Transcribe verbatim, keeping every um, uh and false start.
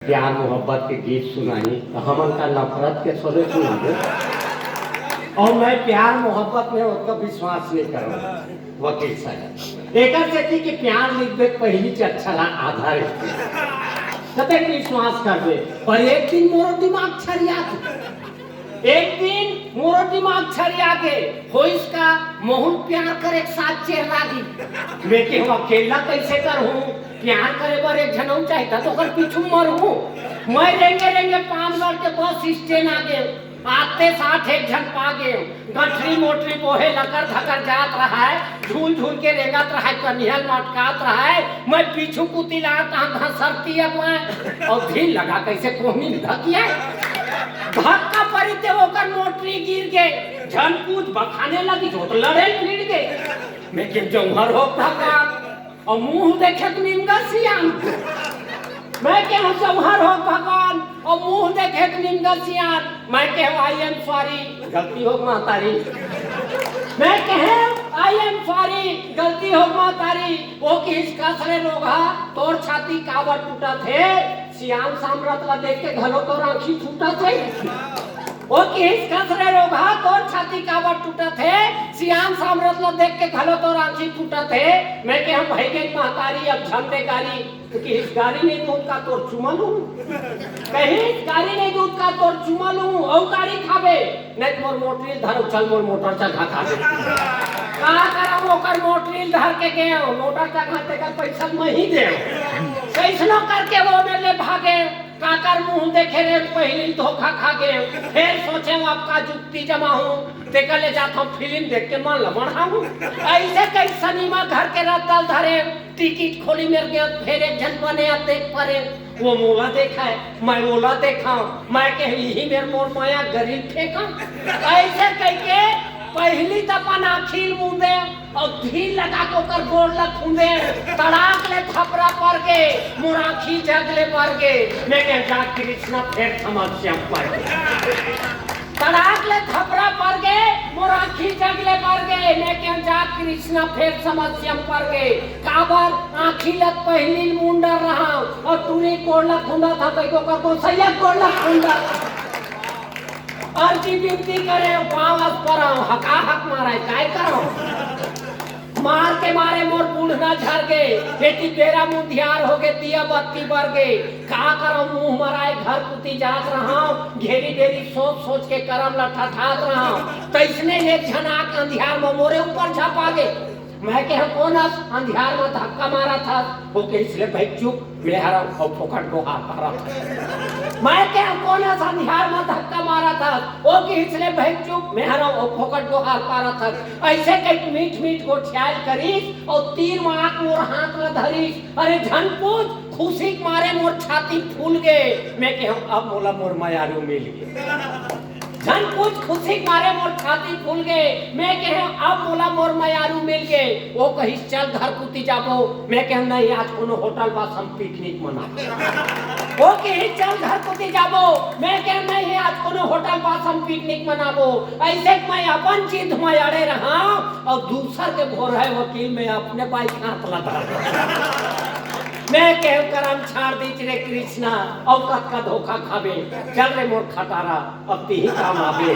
प्यार मोहब्बत के गीत सुनाही, त हमन का नफरत के थोरे सुनाबे। अउ मैं प्यार मोहब्बत में ओतका विश्वास नइ करंव, वकील साहब। एकर सेती कि प्यार लिखबे त पहिली च अच्छा ला आधा रहिथे। कतेक विश्वास करबे, पर एक दिन मोरो दिमाग छरिया गे। एक दिन मोरो दिमाग छरिया गे, होइस का, महूं ल प्यार करे के साथ चेर लागी। मैं केहेंव अकेल्ला कइसे करहूं, प्यार करे बर एक झन अउ चाहिथे त ओकर पीछू मरहूं। मैं रेंगे रेंगे पानगढ़ के बस स्टैंड आ गेंव, आते साथ एक झन पा गेंव, गठरी मोटरी बोहे लकर धकर जात रहय, झूल झूल के रेंगत रहय, कनिहा ल मटकात रहय, मैं पीछू कुती ला तहां घसरतियंव मैं, अउ ढील लगा कइसे कोहनी ल धकियंव। धक्का परी ते ओकर मोटरी गिर गे, झन पूछ बखाने लगिस त लड़े ल भिड़ गे। मैं केहेंव जौंहर हो भगवान, अउ मुंह देखे त निमगा सियान। मैं केहेंव जौंहर हो भगवान, अउ मुंह देखे त निमगा सियान। मैं केहेंव I am sorry, गलती होगे महतारी। मैं केहेंव I am sorry, गलती होगे महतारी। ओ किहिस कस रे रोगहा, तोर छाती काबर टूटत हे, सियान सामरथ ला देख के घलो तोर आंखी फूटत हे। ओ किहिस कस रे रोगहा, तोर छाती काबर टूटत हे, सियान सामरथ ला देख के घलो तोर आंखी फूटत हे। मैं केहेंव भई गे महतारी, अब झन दे गारी। त किहिस गारी नइ दूं त का तोर चुमा लूं? कहिस गारी नइ दूं त का तोर चुमा लूं, अउ गारी खाबे, नइ त मोर मोटरी ल धर अउ चल मोर मोटर चघा खाबे। का करंव ओकर मोटरी ल धर के गेंव, मोटर चघा तेकर पइसा ल मैं ही देंव। कइसनो करके ओ मेर ले भागे, काकर मुंह देखे रेंव पहिली ल धोखा खा गेंव। फेर सोचेंव अब का जुक्ति जमाहूं, तेकर ले जाथंव फिल्म देख के मन ल बढ़ाहूं। अइसे कहि सिनेमा घर के रद्दा ल धरेंव, टिकट खोली मेर गेंव, फेर एक झन बनइया देख परेंव। ओ मोला देखय, मैं ओला देखंव, मैं केहेंव इही मेर मोर मया गरी ल फेंकंव। अइसे कहिके पहिली त अपन आंखी ल मूंदेंव अउ ढील लगा के ओकर गोड़ ल खूंदेंव। तड़ाक ले थपरा पर गे, मोर आंखी जग ले बर गे। मैं केहेंव जा कृष्णा फेर समस्या म पर गे। तड़ाक ले थपरा पर गे, मोर आंखी जग ले बर गे। मैं केहेंव जा कृष्णा फेर समस्या म पर गे। काबर आंखी ल पहिली ल मूंदे रहंव अउ टूरी गोड़ ल खूंदत हंव, कहिके ओकर गोसइया गोड़ ल खूंदत हंव। अरजी बिनती करेंव, पांव ल परंव, हका हक मारय, काय करंव? मार के मारे मोर बुढ़ना झर गे, एती बेरा म अंधियार होगे, दिया बत्ती बर गे। का करंव, मुंह मराय घर कुती जात रहंव, घेरी बेरी सोच सोच के करम ल ठठात रहंव। तइसने एक झन आके अंधियार म मोरे ऊपर झपा गे। मैं केहेंव कोन अस अंधियार म धक्का मारत हस? ओ किहिस ले भई चुप, मैं हरंव अउ फोकट गोहार पारत हंव। मैं केहेंव कोन अस अंधियार म धक्का मारत हस? ओ किहिस ले भई चुप, मैं हरंव अउ फोकट गोहार पारत हंव। अइसे कहिके मीठ मीठ गोठियाय ल करिस अउ तीर म आके मोर हाथ ल धरिस। अरे झन पूछ, खुशी के मारे मोर छाती फूल गे। मैं केहेंव अब मोला मोर मयारू मिल गे। झन पूछ, खुशी के मारे मोर छाती फूल गे। मैं केहेंव अब मोला मोर मयारू मिल गे। ओ कहिस चल घर कुती जाबो। मैं केहेंव नहीं, आज कोनो होटल पास हम पिकनिक मनाबो। ओ कहिस चल घर कुती जाबो। मैं केहेंव नहीं, आज कोनो होटल पास हम पिकनिक मनाबो। अइसे के मैं अपन जिद म अड़े रहंव अउ दूसर के भोरहय वकील, मैं अपने बाइक हाथ ला धर। मैं केहेंव करम छाड़ दीच रे कृष्णा, अउ कतका धोखा खाबे। चल रे मोर खटारा, अब तिही काम आबे।